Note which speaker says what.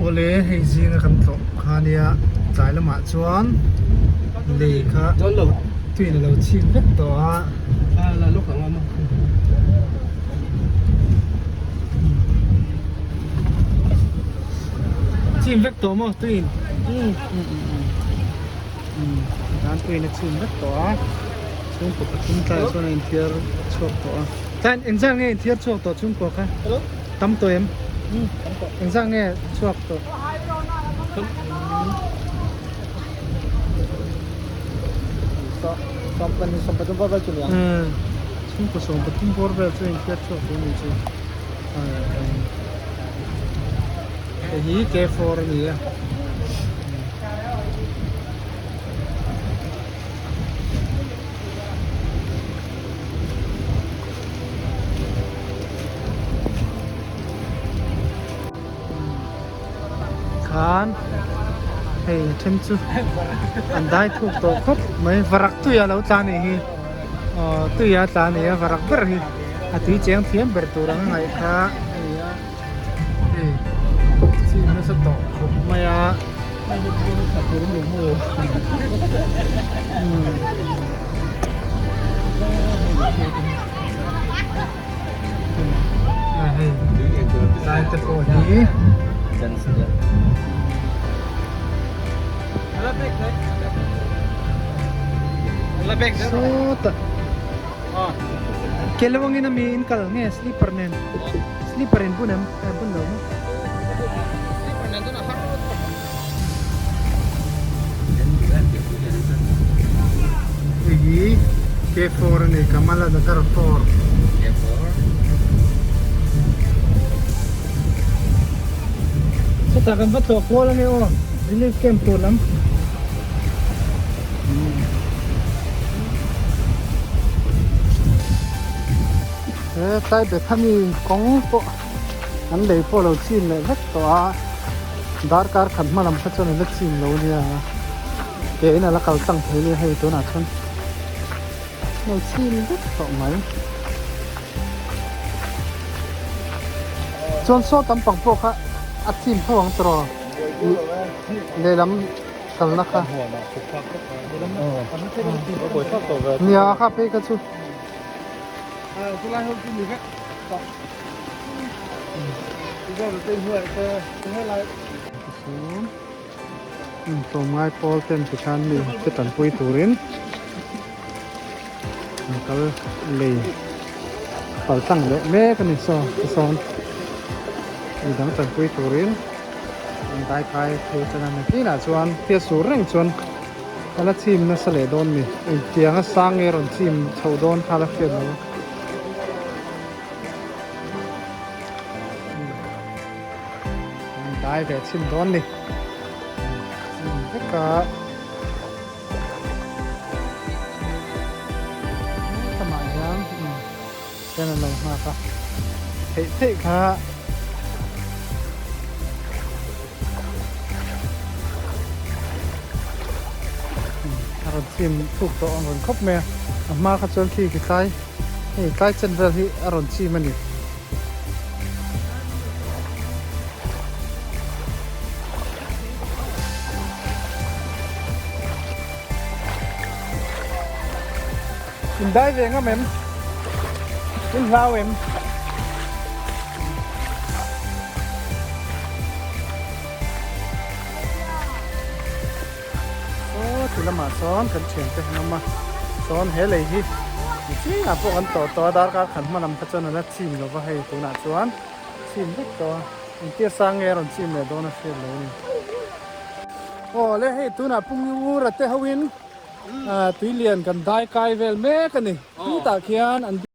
Speaker 1: Awle hei zinga kan tlawh kha nia tlai lamah chuan lei kha tuiin a lo chhim vek tawh a. Chhim vek tawh maw tuiin? Tikhan tuiin a chhim vek tawh a chhungkaw pathum tlaiah chuan a inthiar chhuak tawh a. Tlai engzah nge inthiar chhuak tawh chhungkua kha? Tam tawh em? Engzah nge chhuak tawh? Chhungkaw 13 bawr vel chu inthiar chhuak tawh a ni chu. Hei hi K4 a ni a. Khan hei a then chu an dai thuk tawh khawp mai varak tui a lo tla a nih hi aw tui a tla a ni a varak ber hi a tui cheng thiam ber tur ang a ngaih kha a ni a hei chim nasa tawh khawp mai a. Lai te pawh hi sawtah kelewangin ami in kal nge slipper nen slipper in bun em bun lo maw. Hei hi K4 a ni Kamala Nagar 4. Chutah kan va tlawh kual ange aw relief camp tur lam. He tlai Bethany kawng pawh an lei pawh lo chin leh vek tawh a darkar khat hma lam kha chuan a la chin lo nia ke in a la kal tlang thei nia hei tunah chuan lo chin vek tawh mai chuan saw tam pang pawh kha a chim tho ang tawh lehlam kalna kha nia kha phei kha chu. Tlawmngai pawl ten tikhan mi te tanpui turin an kal lei pal tlang leh mek a ni saw tisawn mi dang tanpui turin an dai kai phei tan a ni kinah chuan thil sur reng chuan a la chim nasa leh dawn a ni engtiang a sang nge rawn chim chho dawn kha la hriat lo. An dai ve chhin dawn ni. Chim vek a. Helamah hian ten an lo nghak a. Theih theih kha a rawn chim thuk tawh ang rawn khawp mai a. A hma kha chuan khi khi tlai. Hei tlai chen vel hi a rawn chim a ni. In dai ve ngam em? In hlau em? Saw ti lamah sawn kan thiante han awm a sawn he lei hi mi chingah pawh kan tawh tawh a darkar khan hma lam kha chuan a la chim lova hei tunah chuan chim vek tawh a engtia sang nge a rawn chim leh dawn a hriat lo a ni. Aw le hei tunah Pu Ngura te ho in tui lian kan dai kai vel mek a ni chutah khian an.